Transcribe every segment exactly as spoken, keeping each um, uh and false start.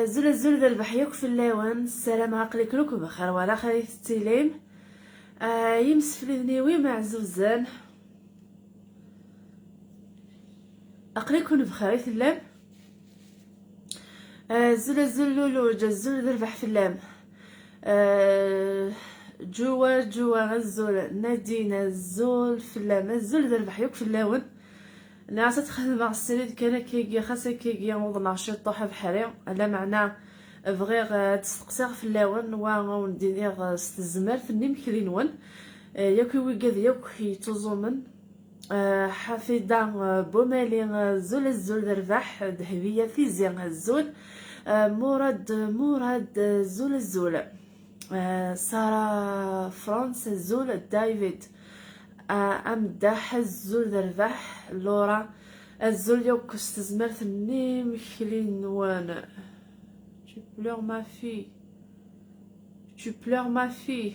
Azul, azul d rrbeḥ yakk fell-awen. Ssarameɣ aql-iken akk bxir, wala xir i tettilim. Ah, imsefliden-iw imeɛzuzen, aql-iken bxir i tellam. Azul, azul Luluǧ, azul d rrbeḥ fell-am. Ah, Ǧuwa, Ǧuwa, azul. Nadine, azul fell-am, azul d rrbeḥ yakk fell-awen. Nniɣ-as ad t-xedmeɣ srid kan akkagi, xas akkagi uḍneɣ ciṭuḥ abeḥri, lameɛna bɣiɣ, eh, ad d-steqsiɣ fell-awen, wa ad wen-d-iniɣ, eh, s tezmert n yimekli-nwen, eh, yakk i wigad yakk yettuẓumen. Eh, Ḥafida, eh, Bumali, eh, azul, azul d rrbeḥ, Dehbiya Tizi, eh, azul. Eh, Murad, Murad, eh, azul, azul. Eh, Sara France, azul. David, eh, Ameddaḥ, azul d rrbeḥ. Laura, azul yakk s tezmert n yimekli-nwen. Tu pleures ma fille. Tu pleures ma fille.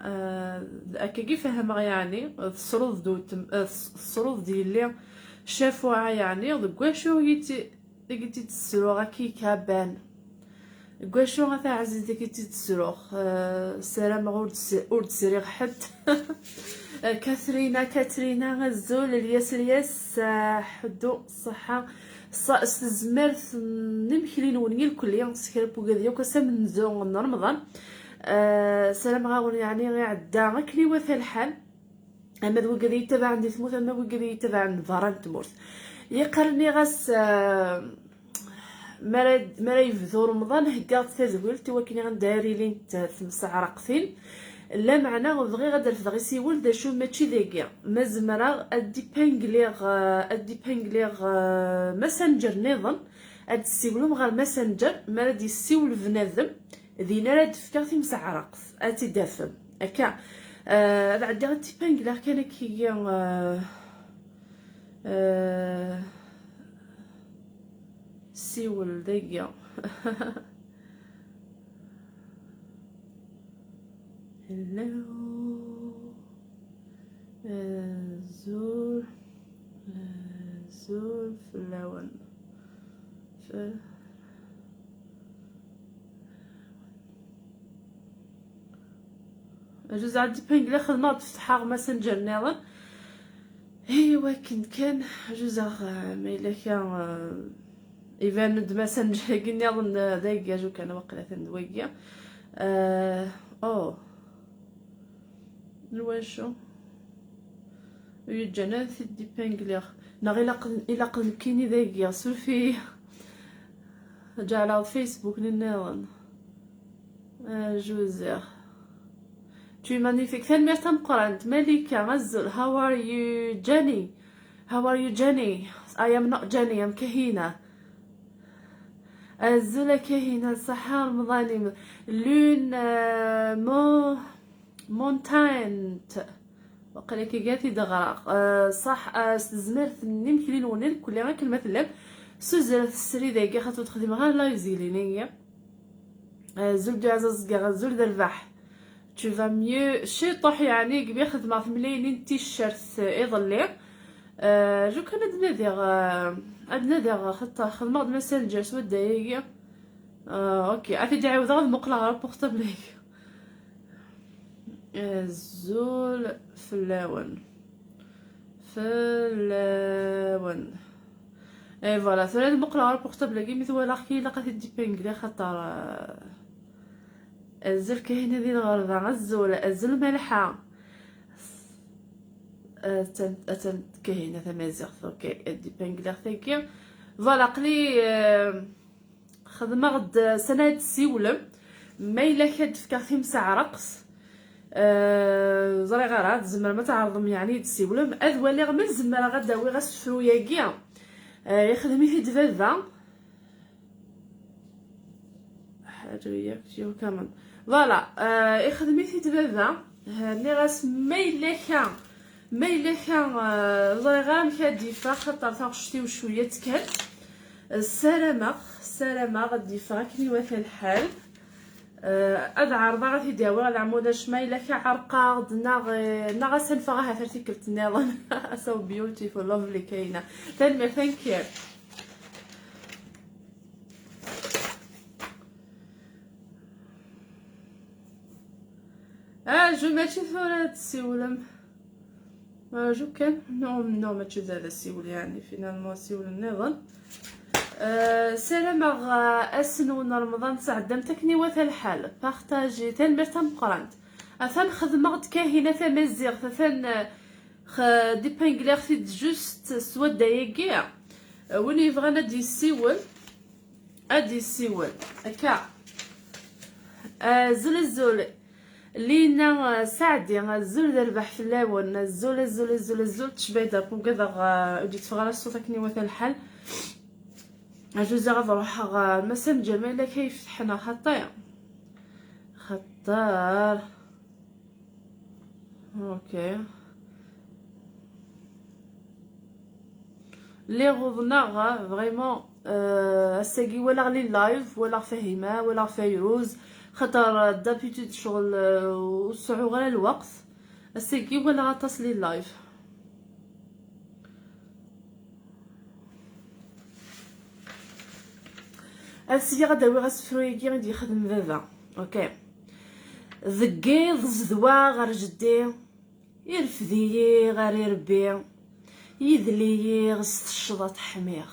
Eh, akkagi fehmeɣ, yeɛni tesruḍ-d utem-, eh, tesruḍ-d yelli ccafuɛa, yeɛni deg wacu i ti-, i tt-id-tesruɣ akka i kaban. Deg wacu a taɛzizt i tt-id-tesruɣ? Eh, ssarameɣ ur d-, ur d-sriɣ ḥedd. Eh, Katrina, Katrina, azul, Lyas, Lyas, eh, ḥeddu, ṣṣeḥḥa, ṣṣa-, s tezmert n yimekli-nwen ilkelli, s kra n wugad yakk ass amenzu n Remḍan. Eh, ssarameɣ-awen, yeɛni, iɛedda akken iwata lḥal. Ama d wigad i yi-ttabaɛen di tmurt, ama wigad i yi-ttabaɛen berra n tmurt. Yeqqar-nni ɣas, ah, mi ara, mi ara yebdu Remḍan, heggaɣ-d tadwilt i wakken anda ara ilint temseɛraqtin. Lameɛna bɣiɣ ad refdeɣ isiwel d acu mačči dagi. Ma zemreɣ ad d-ipangliɣ, ah, ad d-ipangliɣ, ah, Messenger nniḍen, ad d-tessiwlem ɣer Messenger, mi ara d-yessiwel bnadem, din ara d-fkeɣ timseɛraqt, ad tt-id-tafem. Akka, eh, ad ɛeddiɣ ad tt-ipangleɣ kan akkagi, eh, eh, siwel dagi. Hello. Azul, azul fell-awen. F-, Juz ɛad ipangla xedmeɣ-d, fetḥeɣ Messenger nniḍen. Iwakken kan, juzaɣ, eh, ma yella kra, eh, iban-d Messenger-agi nniḍen, eh, d ayagi, aju kan waqila atan d wagi. Eh, oh. N wacu? Ur yeǧǧan ara ad t-id-ipangliɣ. Neɣ ilaq, ilaq d nekkini d ayagi, suref-iyi. Ǧeɛleɣ Facebook nniḍen. Ah, juzaɣ. Tu es magnifique. Tanemmirt tameqqrant. Malika, azul. How are you, Jenny? How are you, Jenny? I am not Jenny, I'm Kahina. Azul a Kahina, ṣaḥa Remḍan-im. Lune, euh, Mo-, Montant. Waqila akka i d-ɣreɣ. Euh, ṣaḥ, euh, s tezmert n yimekli-nwen irkelli akken ma tellam. Suzret srid-agi, xaṭer ur texdimeɣ ara live zilini. Azul d uɛzaẓ, azul d rrbeḥ. Tu vas mieux? Ciṭuḥ, yeɛni, imi xedmeɣ temlilin n t-shirt iḍelli. Euh, ju kan ad nadiɣ, euh, ad nadiɣ, xaṭer xedmeɣ-d Messenger s wadda-agi. Euh, ok, ad t-id-ɛiwdeɣ ad muqleɣ ɣer portable-agi. Azul fell-awen. Fell-awen. Et voilà, tura ad muqleɣ ɣer portable-agi, mi t-walaɣ kan ilaq ad t-id-ipingli, xaṭer, euh, azul Kahina di lɣerba, azul, azul Malḥa. Atan, atan Kahina tamaziɣt, ok, ad d-ipangliɣ tagi. Voilà, aql-i, euh, xedmeɣ-d, sani ad d-tsiwlem. Ma yella ad d-fkeɣ timseɛraqt, euh, ẓriɣ ara, tzemrem ad tɛerḍem, yeɛni ad d-tsiwlem. Ad waliɣ ma zemreɣ ad d-awiɣ asefru-agi. Euh, ixdem-it-id baba. Ḥaǧa yak, yu kaman. Voilà, euh, ixdem-it-id baba. Euh, nniɣ-as ma yella ka, ma yella ka, euh, ẓriɣ ara amek ad d-yeffeɣ, xaṭer taɣect-iw cwiya tkan. Euh, ssarameɣ, ssarameɣ ad d-yeffeɣ akken iwata lḥal. Euh, ad ɛerḍeɣ ad t-id-awiɣ leɛmud, acma yella ka ɛerqeɣ-d, neɣ, euh, neɣ ad s-anfeɣ ahat ar tikkelt nniḍen. So beautiful, lovely Kahina. Tanemmirt, thank you. Aju, mačči tura ad tessiwlem. Aju kan. Non, non, mačči da ad assiwel, yeɛni, finalement, assiwel nniḍen. Euh, ssarameɣ, euh, ass-nwen n Remḍan tesɛeddamt akken iwata lḥal. Partager, tanemmirt tameqqrant. Atan xedmeɣ-d Kahina tamaziɣt, atan, euh, x-, dépingleɣ-t-id juste s wadda-agi. Euh, win yebɣan ad d-yessiwel, ad d-yessiwel. Akka. Azul, azul. Lina, uh, Saɛdi, azul d rrbeḥ fell-awen. Azul, azul, azul, azul. Tecba-yi-d ɣef ugadeɣ, uh, ur d-yetteffeɣ ara ṣṣut akken iwata lḥal. Ajuzaɣ ad ruḥeɣ, uh, Messenger ma yella akka yefteḥen, a xaṭi. Xaṭer. Ok. Lliɣ uḍneɣ, vraiment, euh, ass-agi walaɣ les lives, walaɣ Fahima, walaɣ Fayruz, xaṭer, euh, d'habitude ccɣel, euh, ur sɛuɣ ara lweqt. Ass-agi walaɣ aṭas les lives. Ad sliɣ ad awiɣ asefru-agi i d-yexdem baba. Ok. Deg yiḍ zedwaɣ ɣer jeddi, irfed-iyi ɣer irebbi, yidel-iyi s tecḍaṭ ḥmiɣ.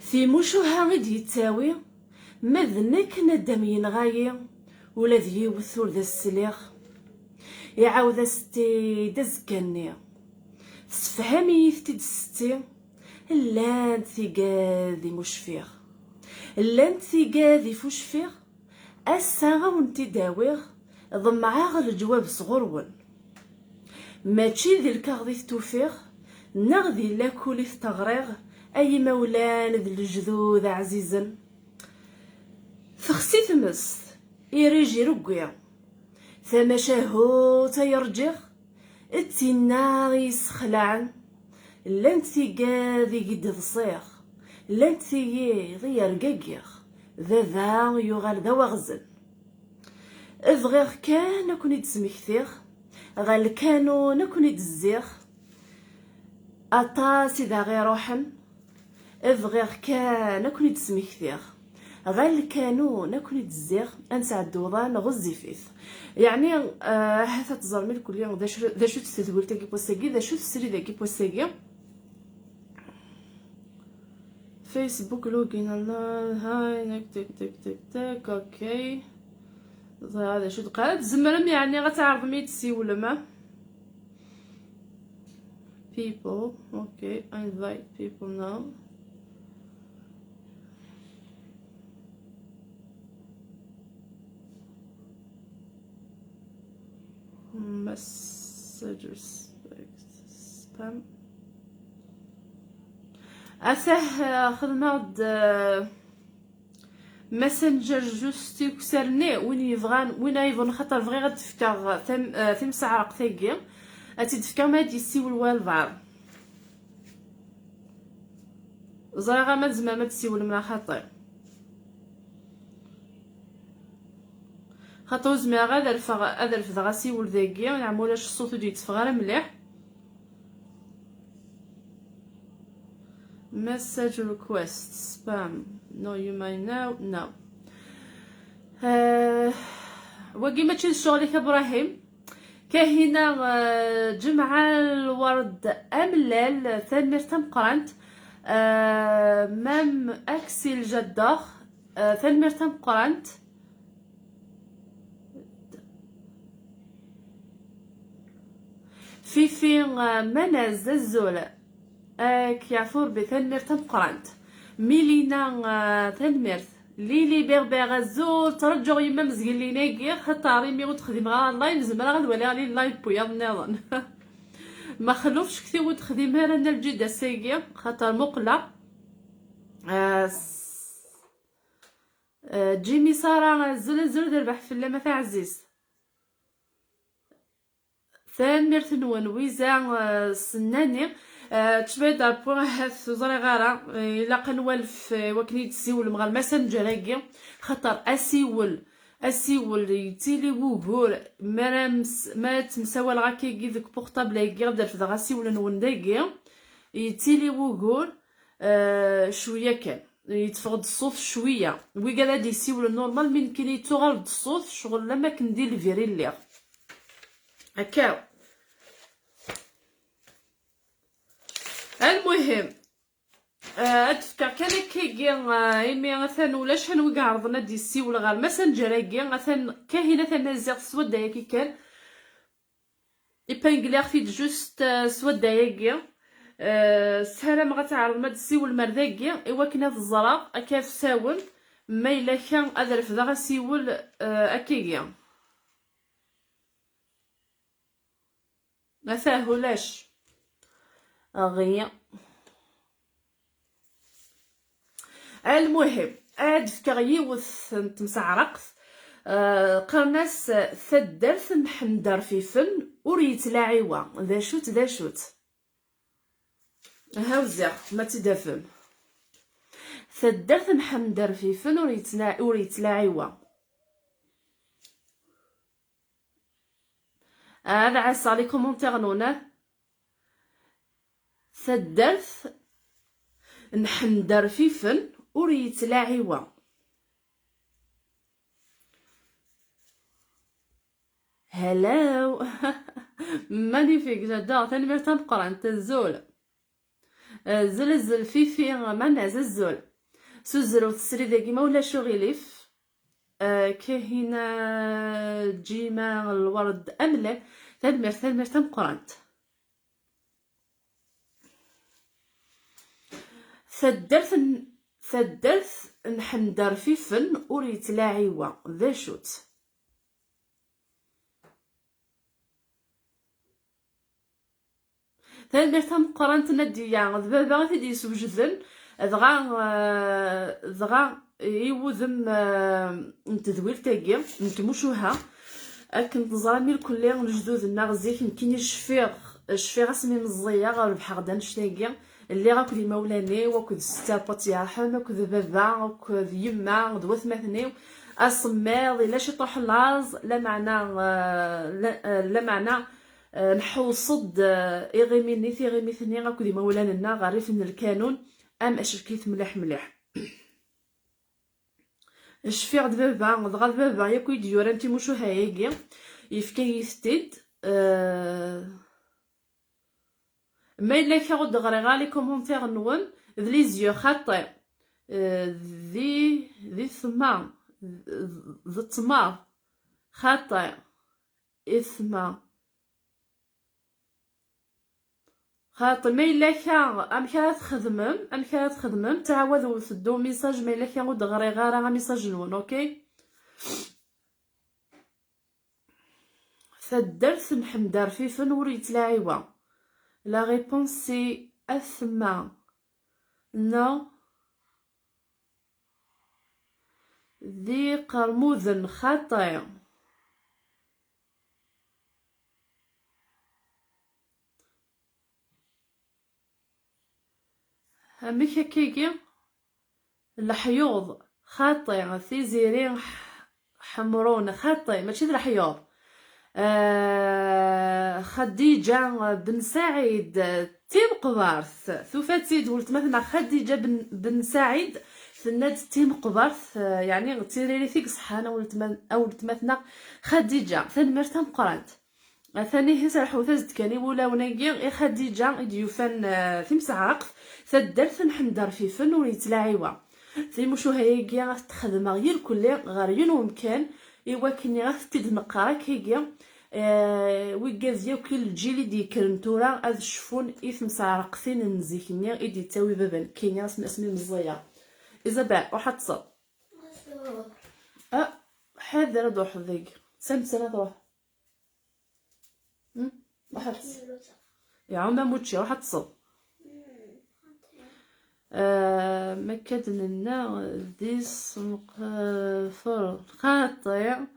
Timucuha i d-yettawi, ma d nekk nadam yenɣa-yi, ula d yiwet ur d as-sliɣ. Iɛawed-as-t-id azekka-nni. Tessefham-iyi-t-id setti, llant tigad i mu cfiɣ. Llant tigad i fu cfiɣ, ass-a a wen-t-id-awiɣ, ḍemɛeɣ leǧwab sɣur-wen. Mačči di lkaɣeḍ i t-ufiɣ, neɣ di lakul i t-ɣriɣ, ay imawlan d lejdud ɛzizen. Texsi tmest, irij iregwi, tamacahut ay rǧiɣ, d tinna i yessexlaɛen, llant tigad i yi-d-ḍsiɣ, llant tiyiḍ i yergagiɣ, baba yuɣal d awaɣzen. Bɣiɣ kan ad ken-id-smektiɣ, ɣer lkanun ad ken-id-zziɣ, aṭas i d aɣ-iruḥen, bɣiɣ kan ad ken-id-smektiɣ, ɣer lkanun ad ken-id-zziɣ, ad nesɛeddi uḍan ɣezzifit. Yeɛni, ah, ahat ad teẓrem irkelli d acu, d acu-tt tedwilt-agi n wass-agi, d acu-t srid-agi n wass-agi. Facebook login, Allah, hi, nek, tek, tek, tek, tek, okay. Ẓriɣ d acu d-qqar. Tzemrem, yeɛni, ad tɛerḍem i d-tessiwlem, ah? People, okay, I invite people now. Messages, spam. Asah, eh, xedmeɣ-d, eh, Messenger just i ukessar-nni, win yebɣan, win ay yebɣan, xaṭer bɣiɣ ad d-fkeɣ tam-, eh, timseɛreqt-agi, ad tt-id-fkeɣ ma ad d-yessiwel walbeɛḍ. Ẓriɣ ama tzemrem ad d-tessiwlem neɣ xaṭi. Xaṭi ur zmireɣ ad rfeɣ, ad refdeɣ asiwel dagi, neɣ ma ulac ṣṣut ur d-yetteffeɣ ara mliḥ. Message request, spam. No, you may now, no. Eh, wagi mačči d ccɣel-ik, a Brahim. Kahina, eh, Ǧemɛa Lwerd Amellal, tanemmirt tameqqrant. Eh, Mam Aksil Jaddox, eh, tanemmirt tameqqrant. Fifi, eh, Manaz, azul. Ak yeɛfu Rebbi, tanemmirt tameqqrant. Milina, eh, tanemmirt. Lili Berber, azul. Ttṛaǧuɣ yemma-m zgelli-nagi, xaṭer imi ur d-xdimeɣ ara live, zemreɣ ad waliɣ li live n wiyaḍ nniḍen. Maxluf, cekti ur d-xdim ara Nna Lǧid ass-agi, xaṭer muqleɣ. Eh, s-, eh, Jimmy Sara, azul, azul d rrbeḥ fell-am a taɛzizt. Tanemmirt-nwen, Wiza, eh, Sennani. Eh, tecba-yi-d ar point, ahat ur ẓriɣ ara. Eh, ilaq ad nwalef, eh, wakken i d-tessiwlem ɣer Messenger-agi, xaṭer asiwel, asiwel yettili wugur, mi ara ms-, mi ara ttemsawaleɣ akkagi deg portable-agi, ad refdeɣ asiwel-nwen dagi, yettili wugur, eh, cwiya kan. yetteffeɣ-d ṣṣut cwiya. Wigad ad d-yessiwlen normal, mi nekkini yettuɣal-d ṣṣut, ccɣel am akken di lbir i lliɣ. Akka. Almuhim, eh, ad d-fkeɣ kan akkagi, eh, imi atan ulac anwi iɛerḍen ad d-yessiwel ɣer Messenger-agi, atan Kahina Tamaziɣt s wadda-yagi kan. Ipangliɣ-t-id just, eh, s wadda-yagi. Eh, ssarameɣ ad tɛerḍem ad d-tessiwlem ar dagi i wakken ad ẓreɣ akka ad t-sawen. Ma yella kra ad refdeɣ asiwel, eh, akkagi. Atah ulac. Ɣi. Almuhim, ad fkeɣ yiwet n temseɛraqt, eh, qqaren-as taddart n Ḥmed Rfifen ur yettlaɛi wa. D acu-tt, d acu-tt? Aha, uziɣ ma tt-id-tafem. Taddart n Ḥmed Rfifen ur yettla-, ur yettlaɛi wa. Ad ɛasseɣ les commentaires-nwen. Taddart n Ḥmed Rfifen ur yettlaɛi wa. Hello. Magnifique, j'adore. Tanemmirt tameqqrant. Azul. Azul, azul, Fifi, Manaz, azul. S uzrut srid-agi, ma ulac uɣilif. Eh, Kahina Ǧima Lwerd Amlan. Tanemmirt, tanemmirt tameqqrant. Taddart n, taddart n Ḥmed Rfifen ur yettlaɛi wa. D acu-tt? Tanemmirt tameqqrant Nadiya, d baba i t-id-yeswejden, dɣa, eh, dɣa i wudem, eh, n tedwilt-agi n tmucuha. Akken teẓram irkelli lejdud-nneɣ zik, nekkini cfiɣ, cfiɣ asmi meẓẓiyeɣ, rebḥeɣ-d annect-agi. Lliɣ akked imawlan-iw, akked setta Pat yerḥem, akked baba, akked yemma, d watmaten-iw. Asemmiḍ, yella ciṭuḥ laẓ, lameɛna, eh, la-, eh, lameɛna, eh, nḥewṣ-d, eh, iɣimi-nni, tiɣimit-nni akked imawlan-nneɣ ɣer rrif n lkanun, am acekk-it mliḥ mliḥ. Cfiɣ d baba, dɣa d baba yakk i d-yuran timucuha-agi, yefka-yi-t-id. Eh, ma yella kra ur d-ɣriɣ ara les commentaires-nwen, d les yeux, xaṭi. Eh, di, di tma, d, d ttma, xaṭi. Isma. Xaṭi, ma yella kra, amek ara txedmem, amek ara txedmem, ttɛawad-wet-d message, ma yella kra ur d-ɣriɣ ara message-nwen, ok? Taddart n Ḥmed Rfifen ur yettlaɛi wa. La réponse c'est asma. Non. D iqermuden, xaṭi. Amek akkagi? Leḥyuḍ, xaṭi. Tiziri Ḥ-, Ḥemrun, xaṭi, mačči d leḥyuḍ. Eh, Xadiǧa Ben Saɛid, d timeqbert. Tufa-tt-id weltma-tneɣ Xadiǧa Ben, Ben Saɛid, tenna-d d timeqbert, eh, yeɛni d tiririt i iṣeḥḥan a weltma, a weltma-tneɣ Xadiǧa. Tanemmirt tameqqrant. Atan ihi serḥut-as-d kan i wulawen-agi i Xadiǧa i d-yufan, eh, timseɛraqt, taddart n Ḥmed Rfifen ur yettlaɛi wa. Timucuha-agi ad t-xedmeɣ irkelli ɣer yiwen wemkan, i wakken ad t-id-neqqar akkagi, eh, wigad yakk i lǧil i d-yekkren tura ad cfun i temseɛraqtin n zik-nni i d-yettawi baba nekkini asmi, asmi meẓẓiyeɣ. Isabel, ruḥ ad teṭṭseḍ. Ah, ḥader ad truḥeḍ dagi. Samsen ad truḥ. Hmm? Ruḥ ad teṭṭseḍ. Iɛum am učči, ruḥ ad teṭṭseḍ. Ah, ma akka d-nenna, di semqfur, xaṭi,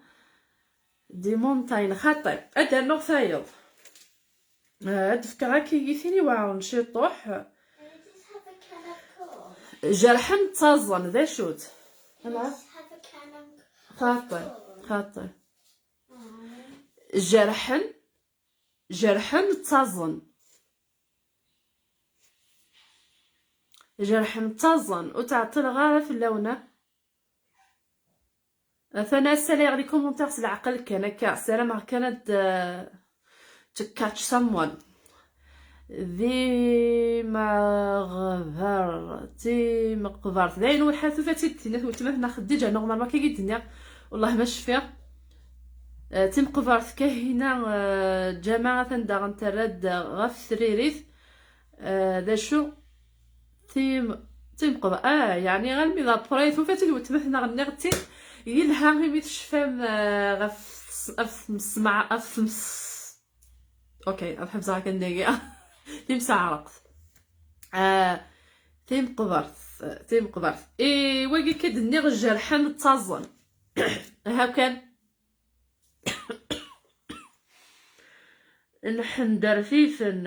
di montagne, xaṭi. Ad d-rnuɣ tayeḍ. Ah, ad d-fkeɣ akkagi tin iweɛren ciṭuḥ. Jerḥen ttaẓen, d acu-t? Xaṭi, xaṭi. Jerḥen, jerḥen ttaẓen. Jerḥen, ttaẓen, ur ttɛeṭṭileɣ ara fell-awen. Atan ass-a la yeɣli commentaire s leɛqel kan akka, ssarameɣ kan ad, eh, to catch someone. Timeɣbar, timeqbert. D ayen ur ḥafi tufa-tt-id tinna weltma-tneɣ Xeddiǧa, normalement akka i d-nniɣ. Wellah ma cfiɣ. Eh, timeqbert Kahina, eh, Ǧama atan daɣen terra-d ɣef tririt. Eh, d acu? Tim-, timeqbert. Ah, yeɛni almi d après tufa-tt-id weltma-tneɣ, nniɣ-tt-id. Yelha imi tecfam, eh, ɣef s-, ɣef tmes-, ɣef tmes-, Ok, ad ḥebseɣ akken dagi. Timseɛreqt. Ah, timeqbert, timeqbert. I wagi akka d-nniɣ jerḥen ttaẓen. Ha kan. Nḥenderfifen.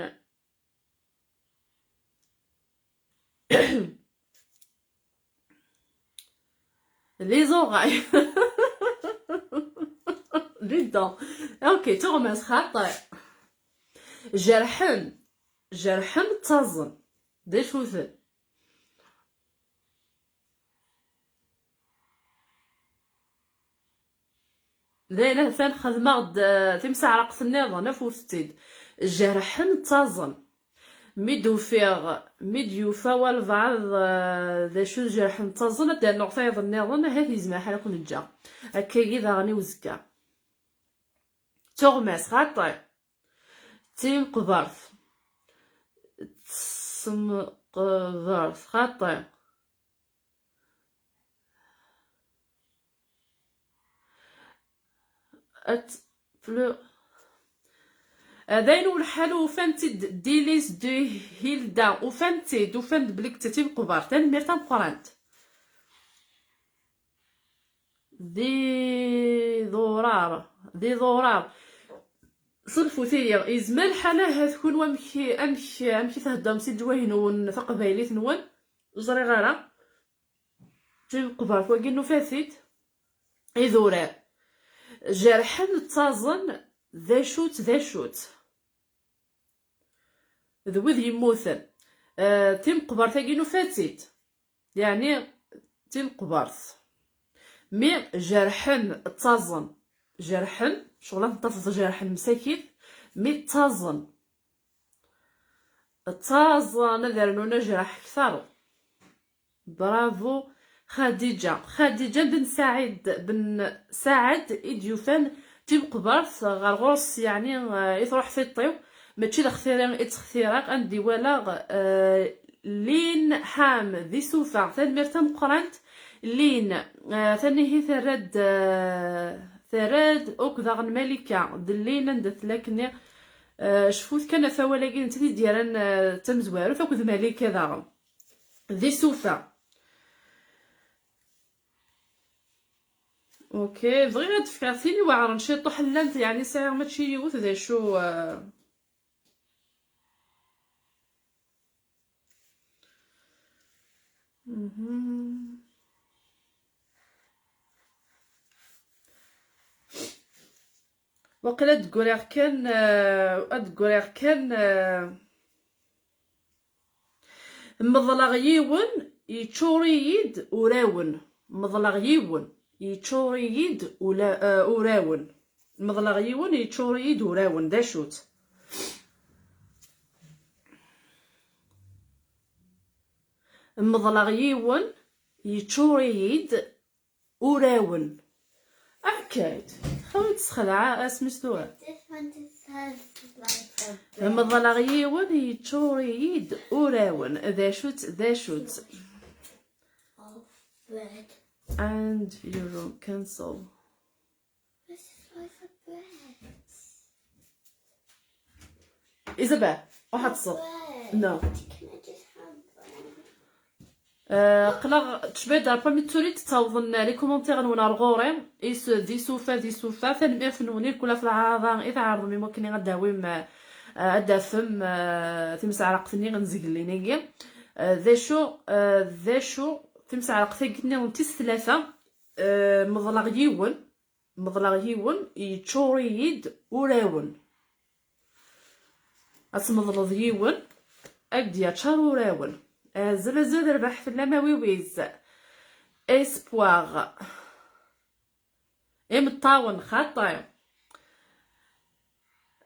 Les oreilles. Les dents. Ok, tuɣmas xaṭi. Jerḥen. Jerḥen ttaẓen. D acu-ten? Dayen, atan xedmeɣ-d, eh, timseɛraqt nniḍen, afut-tt-id. Jerḥen ttaẓen. Mi d-ufiɣ, mi d-yufa walbeɛḍ, eh, d acu d jerḥen ttaẓen, ad d-rnuɣ tayeḍ nniḍen, ahat yezmer ḥal ad ken-ǧǧeɣ. Akkagi daɣen i uzekka. Tuɣmas, xaṭi. Timeqbert. Timeqbert, xaṭi. At-, plu-, d ayen ur ḥal ufan-tt-id Dilis de Hilda, ufan-tt-id, ufan-d belli d timeqbert. Tanemmirt tameqqrant. D iḍurar, d iḍurar. Surfut-iyi, yezmer lḥal ahat kunwi amek, amek, amek i theddrem si leǧwayeh-nwen taqbaylit-nwen? Ur ẓriɣ ara. Timeqbert wagi nufa-t-id. Idurar. Jerḥen, ttaẓen, d acu-tt, d acu-tt. D wid yemmuten. Eh, timeqbert-agi nufa-tt-id. Yeɛni, timeqbert. Mi jerḥen, ttaẓen. Jerḥen, ccɣel ad ten-tafeḍ jerḥen msakit. Mi ttaẓen. Ttaẓen ad rnun ajraḥ kter. Bravo. Xadiǧa. Xadiǧa ben Saɛid, ben Saɛid i d-yufan timeqbert ɣer ɣur-s, yeɛni, eh, i truḥ tiṭ-iw. Mačči d xtiri i ttxtiraɣ, anda i walaɣ, eh, Lin Ham di Sufa. Tanemmirt tameqqrant. Lin, eh, tanihi terra-d, eh, terra-d akk daɣen Malika. D Lin anda tella akkenni. Eh, cfut kan ɣef wawal-agi, nettat i d-yerran, eh, d tamezwarut, akked Malika daɣen. Di Sufa. Ok, bɣiɣ ad d-fkeɣ tin iweɛren ciṭuḥ, llant, yeɛni sɛiɣ mačči yiwet d acu, eh, mhm. Waqila ad d-ggriɣ kan, eh, ad d-ggriɣ kan, eh, meḍleɣ yiwen, yeččur-iyi-d urawen. Meḍleɣ yiwen, yeččur-iyi-d ula-, eh, urawen. Meḍleɣ yiwen, yeččur-iyi-d urawen. D acu-tt? Meḍleɣ yiwen, yeččur-iyi-d urawen. Akked. Xawi tesxelɛa asmi s tura. This one just has, like, a bit. Meḍleɣ yiwen yeččur-iyi-d urawen. D acu-tt, d acu-tt? Of bread. And you cancel. Where's the slice of bread? Isabel, ruḥ ad teṭṭseḍ. Bread. No. Can I just have bread? Eh, qqleɣ tcebbiḍ ar pami turi tettawḍen les commentaires-nwen ar ɣur-i. Is, di Sufa, di Sufa. Tanemmirt-nwen irkul ɣef lɛaḍa i tɛerḍem i wakken ad d-tawim, eh, ad d-tafem, eh, timseɛraqt-nni n zgelli-nni. Eh, d acu, eh, d acu timseɛraqt-agi-nni n tis tlata? Eh, meḍleɣ yiwen. Meḍleɣ yiwen, yeččur-iyi-d urawen. Ad tmeḍleḍ yiwen, ad k-d-yaččar urawen. Azul, azul, rrbeḥ fell-am a Wiwiz. Espoir. Imeṭṭawen, xaṭi.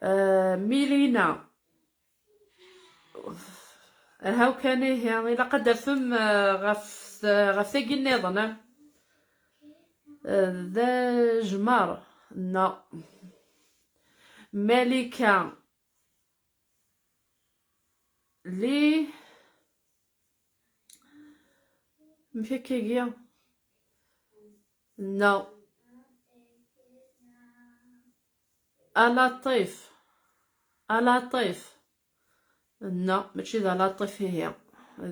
Ah, Milina. Aha kan ihi, ilaq ad d-tafem, ah, ɣef, ɣef tagi nniḍen, ah. Ah, d ajmar, neɣ Malika. Li, amek akkagi? Non. Alaṭif. Alaṭif. Non, mačči d Alaṭif ihi.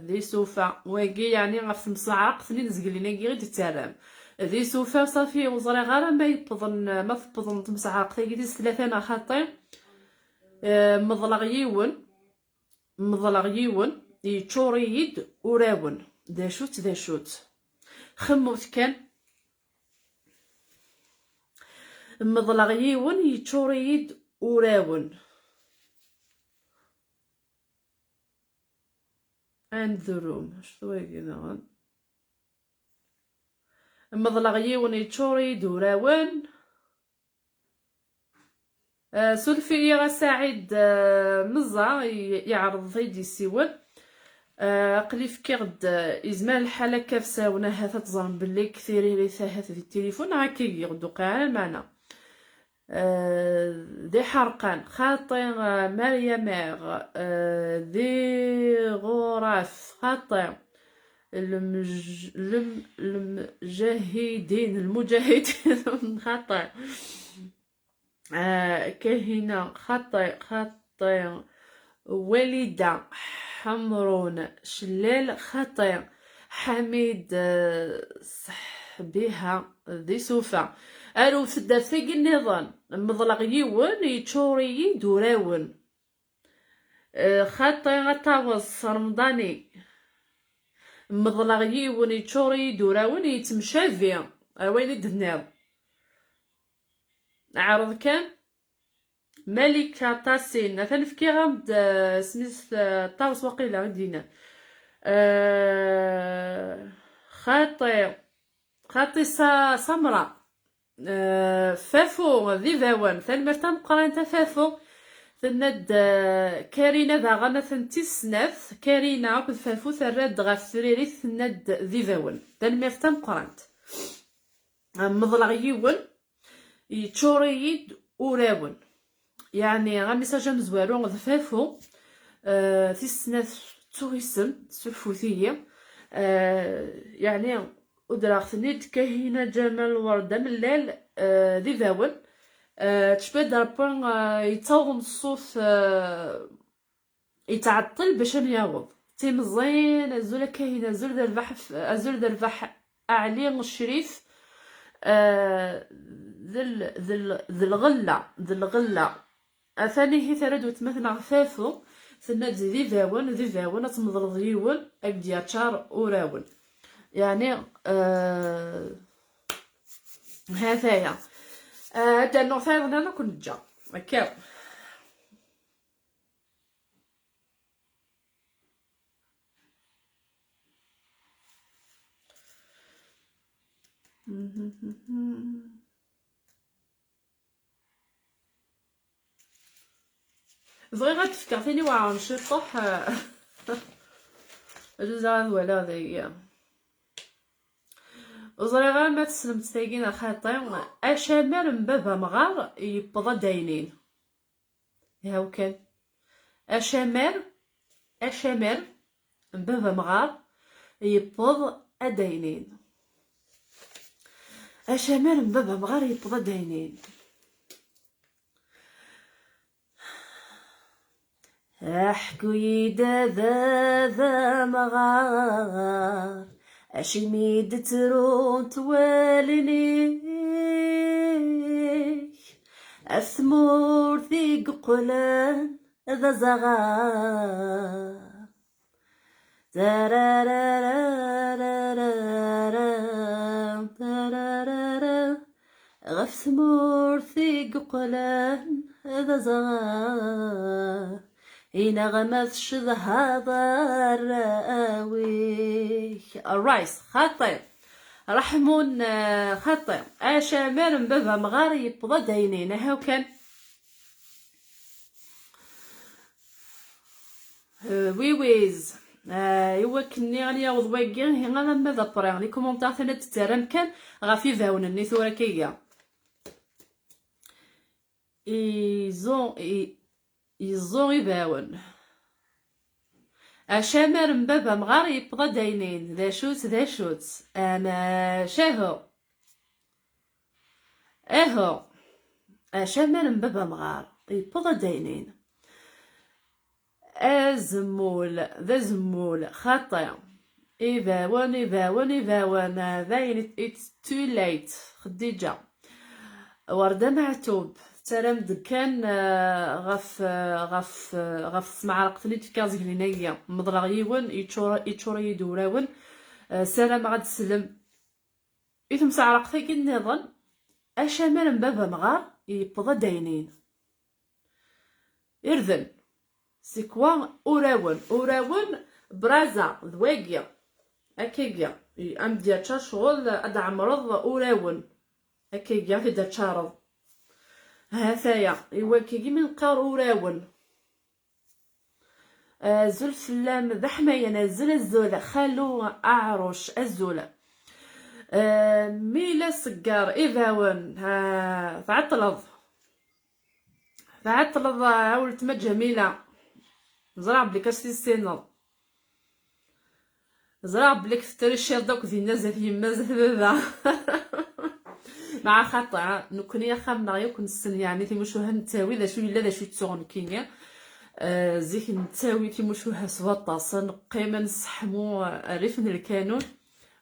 D isufa. Wagi, yeɛni, ɣef temseɛraqt-nni n zgelli-agi i d-tettarram. D isufa, safi, ur ẓriɣ ara ma yewwḍen, ma tewwḍen temseɛraqt-agi tis tlata neɣ xaṭi. Eh, meḍleɣ yiwen, meḍleɣ yiwen, yeččur-iyi-d urawen. D acu-tt, d acu-tt? Xemmut kan. Meḍleɣ yiwen, yeččur-iyi-d urawen. And the room. Acu wagi daɣen? Meḍleɣ yiwen, yeččur-iyi-d urawen. Ah, suref-iyi a Saɛid, ah, meẓẓa, i-, iɛreḍ ad yi-d-yessiwel. Ah, aql-i fkiɣ-d, ah, yezmer lḥal akka fsawen, ahat ad teẓrem belli deg tiririt, ahat di tilifun, neɣ akka i ɣ-d-uqiɛ ara lmeɛna. Ah, d iḥerqan, xaṭi, ah, Mariameɣ, ah, d iɣuraf, xaṭi. Lmj-, lm-, lmujahidin, lmujahidin, xaṭi. Ah, Kahina, xaṭi, xaṭi. Walida, Ḥemrun, Cellal, xaṭi. Ḥamid, ah, Seḥbiha, d isufa. Arut-d ar tagi nniḍen. Meḍleɣ yiwen, yeččur-iyi-d urawen. Eh, xaṭi a Ṭawes Remḍani. Meḍleɣ yiwen yeččur-iyi-d urawen, yettemcabi ar wayen i d-tenniḍ. Ɛreḍ kan. Malika Tasin, atan fkiɣ-am-d, eh, isem-is, eh, Ṭawes waqila i d-yennan. Eh, xaṭi, xaṭi Sa-, Samra. Eh, Fafu d ibawen, tanemmirt tameqqrant a Fafu. Tenna-d, eh, Karina daɣen, atan tis snat. Karina akked Fafu terra-d ɣef tririt, tenna-d d ibawen. Tanemmirt tameqqrant. Eh, meḍleɣ yiwen, yeččur-iyi-d urawen. Yeɛni, amisaj amezwaru d Fafu, eh, tis snat, ttuɣ isem, ssurfut-iyi. Eh, yeɛni, udreɣ-ten-id Kahina Ǧamal Lwerd Amellal, eh, d ibawen. Eh, tecba-d Rebbi, eh, yettaweḍ ṣṣut, eh, yetɛeṭṭel bac am yaweḍ. Timeẓin, azul a Kahina, azul d rrbeḥ, azul d rrbeḥ Ɛli Crif, eh, d l-, d l-, d lɣella, d lɣella. Atan ihi terra-d weltma-tneɣ Fafu, tenna-d d ibawen, d ibawen, ad tmeḍleḍ yiwen, ad k-d-yaččar urawen. Yeɛni, eh, ha-t-aya. Eh, ad d-rnuɣ tayeḍ nniḍen ad ken-ǧǧeɣ. Akka. Bɣiɣ ad d-fkeɣ tin iweɛren ciṭuḥ, eh, ad uzaɣ ad walaɣ dagi. Ur ẓriɣ ara ma tessnemt tagi neɣ xaṭi. Acamar n baba amɣar yewweḍ adaynin. Ihaw kan. Acamar, acamar n baba amɣar yewweḍ adaynin. Acamar n baba amɣar yewweḍ adaynin. Aḥku-yi-d a baba amɣar, acimi d-ttrunt wallen-ik ɣef tmurt i yeqqlen d azaɣar? Tarararararara, tararara, ɣef tmurt i yeqqlen d azaɣar. Inaɣ ma tcedhaḍ arraw-ik. Rice, xaṭi. Raḥmun, eh, xaṭi. Acamar n baba amɣar yewweḍ-d aynin. Ahaw kan. Eh, wiwiz. Eh, i wakken-nni ad yaweḍ wagi, hi, alamma d après. Les commentaires tana tettarram kan ɣef ibawen-nni tura akka iga. Iẓu, i, iẓu ibawen. Acamar n baba amɣar yewweḍ-d aynin. D acu-tt, d acu-tt? Amacahu. Ahu. Acamar n baba amɣar yewweḍ-d aynin. Azemmul, d azemmul, xaṭi. Ibawen, ibawen, ibawen, dayen, it's too late, Xdiǧa. Werda Meɛtub, tettarram-d kan, eh, ɣef, eh, ɣef, eh, ɣef tmeɛraqt-nni d-fkiɣ zgelin-agi. Meḍleɣ yiwen, yeččur, yeččur-iyi-d urawen. Eh, ssarameɣ ad teslem i temseɛraqt-agi nniḍen. Acamar n baba amɣar yewweḍ-d aynin. Irden. C'est quoi urawen? Urawen, braza, d wagi. Akkagi. Am d-yačča ccɣel, ad d-ɛemreḍ urawen. Akkagi, ad t-id-aččareḍ. Ha-t-aya. I wakagi mi neqqar urawen. Azul fell-am, d aḥmayan, azul, azul, xalu Aɛruc, azul. Eh, mi la seggar ibawen, ha, tɛeṭṭleḍ. Tɛeṭṭleḍ, a weltma Ǧamila. Ẓriɣ belli ad s-tissineḍ. Ẓriɣ belli tettriciḍ akk dinna zdat yemma, zdat baba. Meɛa xaṭi, nekkni axxam-nneɣ yakk nessen, yeɛni timucuha nettawi d acu yella, d acu yettuɣ nekkini. Eh, zik nettawi timucuha s waṭas, neqqim ad nesseḥmu, eh, rrif n lkanun.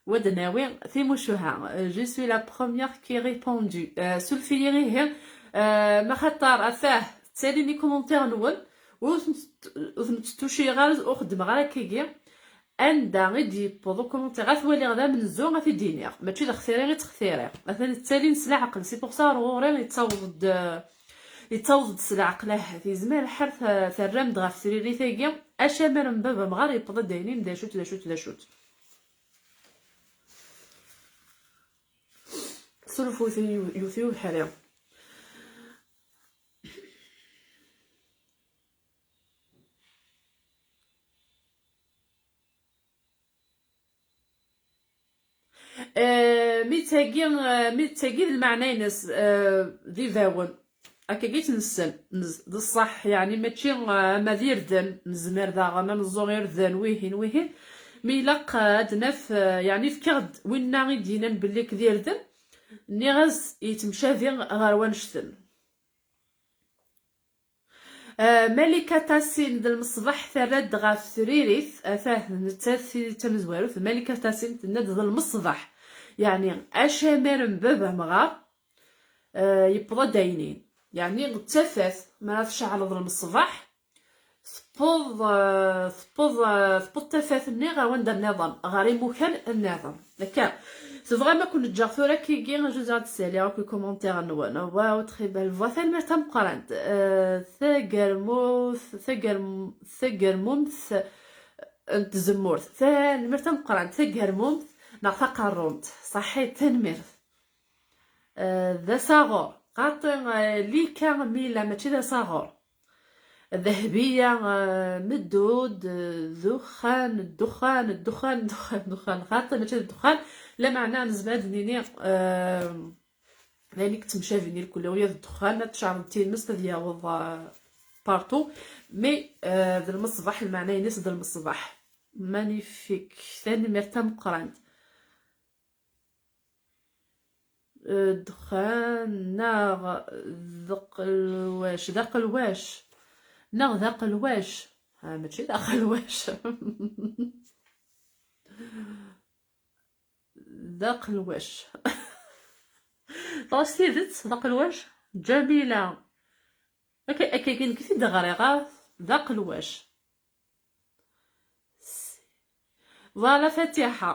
Wa d nawi timucuha. Euh, je suis la première qui répondu. Euh, sulfili ihi, euh, ma xaṭer atah ttalin les commentaires-nwen, ur ten-, ur ten-ttuciyeɣ ara, ur xeddmeɣ ara akkagi. Anda i d-yewweḍ ukumentaire, ad t-waliɣ d amenzu, ad t-id-iniɣ. Mačči d xtiri i ttxtiriɣ. Atan ttalin s leɛqel, c'est pour ça ar ɣur-i yettaweḍ-d, euh, yettaweḍ-d s leɛqel ahat. Yezmer lḥal t-, terram-d ɣef tririt-agi, acamar n baba amɣar yewweḍ-d aynin d acu-t, d acu-t, d acu-t. Suref, yewwet-iyi ubeḥri. Eh, mi d tagi, eh, mi d tagi d lmeɛna-ines, eh, d ibawen. Akkagi i tt-nessen, nez-, d ṣṣeḥ, yeɛni mačči, eh, ama d irden, nezmer daɣen ad neẓẓu irden, wihin, wihin. Mi ilaq, eh, ad naf, eh, yeɛni fkiɣ-d winna i d-yennan belli d irden, nniɣ-as yettemcabi ɣer wannect-en. Eh, Malika Tassin d Lmeṣbaḥ terra-d ɣef tririt, atah d nettat i d tamezwarut. Malika Tassin tenna-d d Lmeṣbaḥ, yeɛni acamar n baba amɣar, eh, yewweḍ-d aynin. Yeɛni d tafat, mi ara tceɛleḍ lmeṣbaḥ, tewweḍ, eh, tewweḍ, eh, tewweḍ tafat-nni ɣer wanda nniḍen, ɣer imukan nniḍen. Akka. Tebɣam ad ken-ǧǧeɣ tura akkagi, je vous ai d-ssaliɣ akk les commentaires-nwen. Waw, très belle voix. Tanemmirt tameqqrant. Eh, tagermut, tagerm-, tagermumt n tzemmurt. Tanemmirt tameqqrant. Tagermumt neɣ taqerrumt. Ṣaḥit, tanemmirt. Eh, d asaɣur. Xaṭi, eh, Lika Mila, mačči d asaɣur. Dehbiya, eh, Meddud, eh, ddexxan, ddexxan, ddexxan, ddexxan, ddexxan. Xaṭi, mačči d ddexxan. Lameɛna nezmer ad d-nini, eh, d ayen i yettemcabin irkelli, ula d ddexxan, ad tceɛleḍ times, ad yaweḍ, eh, partout. Mais, eh, d lmeṣbaḥ, lmeɛna-ines d lmeṣbaḥ. Magnifique. Tanemmirt tameqqrant. Eh, ddexxan neɣ d aqelwac, d aqelwac. Neɣ d aqelwac. Ha, mačči d aqelwac. D aqelwac. Ɣas tidet, d aqelwac. Ǧamila. Akka, akka, nekk i t-id-ɣriɣ, ah, d aqelwac. Voilà, Fatiḥa.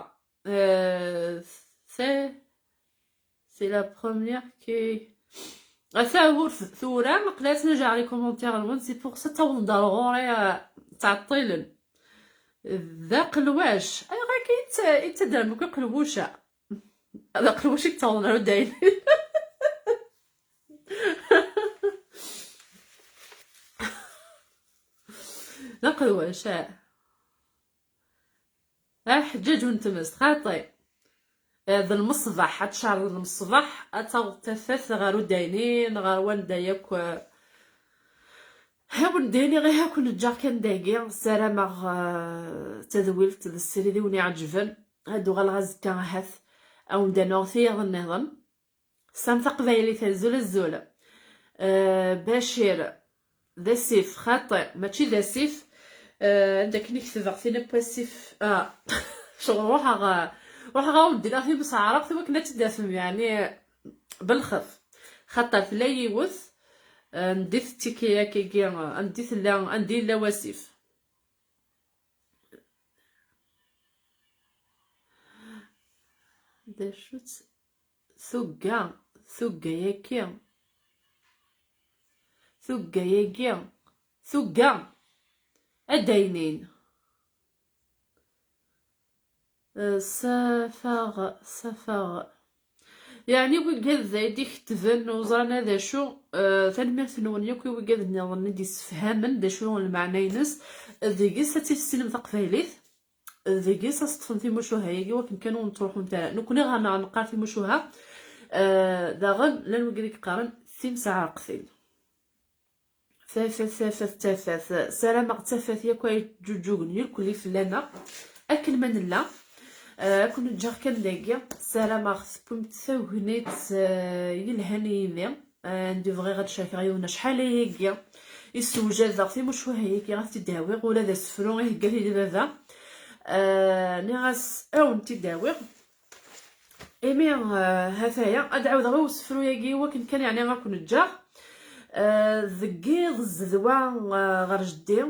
Euh, c'est, c'est la première qui, Ata ur t-, tura aql-i ttnajaɣ les commentaires-nwen, c'est pour ça ttawḍen-d ar ɣur-i, eh, ttɛeṭṭilen. D aqelwac. Ayɣer akka i tt-, i ttadrem akk aqelwuc-a? D aqelwac i yettawḍen ar udaynin. D aqelwac, ah. Aḥeǧǧaǧ n tmest, xaṭi. Eh, d lmeṣbaḥ, ad tcerḍ lmeṣbaḥ, ad taweḍ tafat ɣer udaynin, ɣer wanda yakk, eh, ha wen-d-iniɣ, ihi ad ken-ǧǧeɣ kan dagi, ssarameɣ, eh, tadwilt d srid i wen-iɛeǧben. Ad uɣaleɣ azekka ahat, ad wen-d-anuɣ tiyaḍ nniḍen. Sam Taqbaylit, azul, azul. Eh, Bacir, d asif, xaṭi, mačči d asif. Eh, anda akken i ketbeɣ tin n wasif? Ah, ccɣel ruḥeɣ, ruḥeɣ ad wen-d-iniɣ timseɛreqt i wakken ad tt-id-tafem, yeɛni, belxef. Xaṭer tella yiwet, eh, anda i tettiki akkagi, anda i tella, anda yella wasif. D acu-tt tugga, tugga-yagi, tugga-yagi, tugga, adaynin. Eh, safeɣ, safeɣ. Yeɛni wigad d ay d-iketben ur ẓran ara d acu, eh, tanemmirt-nwen yakk i wigad nniḍen i d-issefhamen d acu lmeɛna-ines, deg-s ad tt-tissinem taqbaylit, deg-s ad teṭṭfem timucuha-agi wakken kan ur nettruḥumt ara. Nekkni ɣer neɣ neqqar timucuha, eh, daɣen llan wigad i yeqqaren timseɛreqtin. Tafat, tafat, tafat. Ssarameɣ d tafat yakk ay yettǧuǧǧugen irkelli fell-aneɣ. Akken ma nella, eh, ad ken-ǧǧeɣ kan dagi. Ssarameɣ tewwim-d tagnit, eh, yelhan yid-i. Eh, anda bɣiɣ ad cerkeɣ yiwen acḥal ayagi i ssewjadeɣ timucuha-agi, ad t-id-awiɣ, ula d asefru ihegga-t-id baba. Eh, nniɣ-as, ad wen-t-id-awiɣ. Imi, eh, ha-t-aya, ad ɛawdeɣ i usefru-agi, wakken kan, yeɛni, ad ken-ǧǧeɣ. Eh, deg yiḍ zzedwa, eh, ɣer jeddi,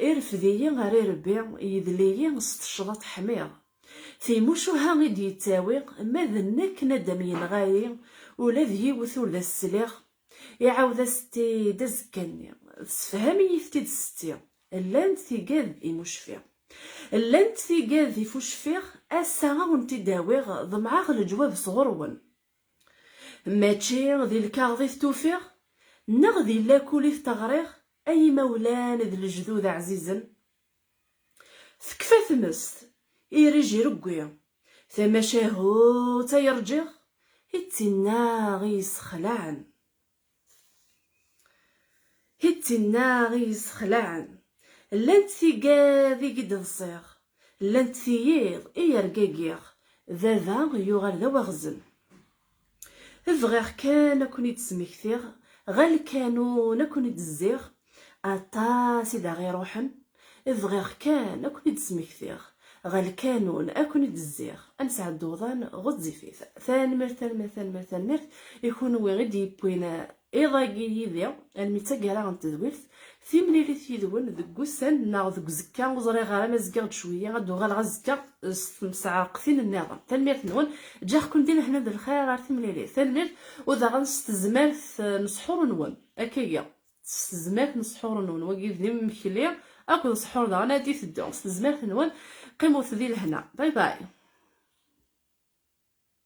irfed-iyi ar irebbi, yedl-iyi s tecḍaṭ ḥmiɣ. Timucuha i d-yettawi, ma d nekk nadam yenɣa-yi, ula d yiwet ur d as-sliɣ. Iɛawed-as-t-id azekka-nni, tessefham-iyi-t-id setti. Llant tigad imucfi. Llant tigad ifucfiɣ, ass-a ad wen-t-id-awiɣ, ḍemɛeɣ leǧwab sɣur-wen. Mačči di lkaɣeḍ i t-ufiɣ, neɣ di lakul i t-ɣriɣ, ay imawlan d lejdud ɛzizen. Tekfa tmest, irij iregwi, tamacahut ay rǧiɣ, i d tinna i yessexlaɛen. I d tinna i yessexlaɛen. Llant tigad i yi-d-ḍsiɣ, llant tiyiḍ i yergagiɣ, baba yuɣal d awaɣzen. Bɣiɣ kan ad ken-id-smektiɣ, ɣer lkanun ad ken-id-zziɣ, aṭas i d aɣ-iruḥen. Bɣiɣ kan ad ken-id-smektiɣ, ɣer lkanun ad ken-id-zziɣ, ad nesɛeddi uḍan ɣezzifit. Tanemmirt, tanemmirt, tanemmirt, tanemmirt i kunwi i d-yewwin iḍ-agi yid-i, almi d taggara n tedwilt, timlilit yid-wen deg wussan neɣ deg uzekka, ur ẓriɣ ara ma zgiɣ-d cwiya, ad d-uɣaleɣ azekka s temseɛreqtin nniḍen. Tanemmirt-nwen, ǧǧiɣ-ken di lehna d lxir ɣer timlilit. Tanemmirt, u daɣen s tezmert, eh, n sḥur-nwen, akkagi. S tezmert n sḥur-nwen, wagi d imekli akked sḥur daɣen ad d-iteddu. S tezmert-nwen, qqimet di lehna. Bye bye.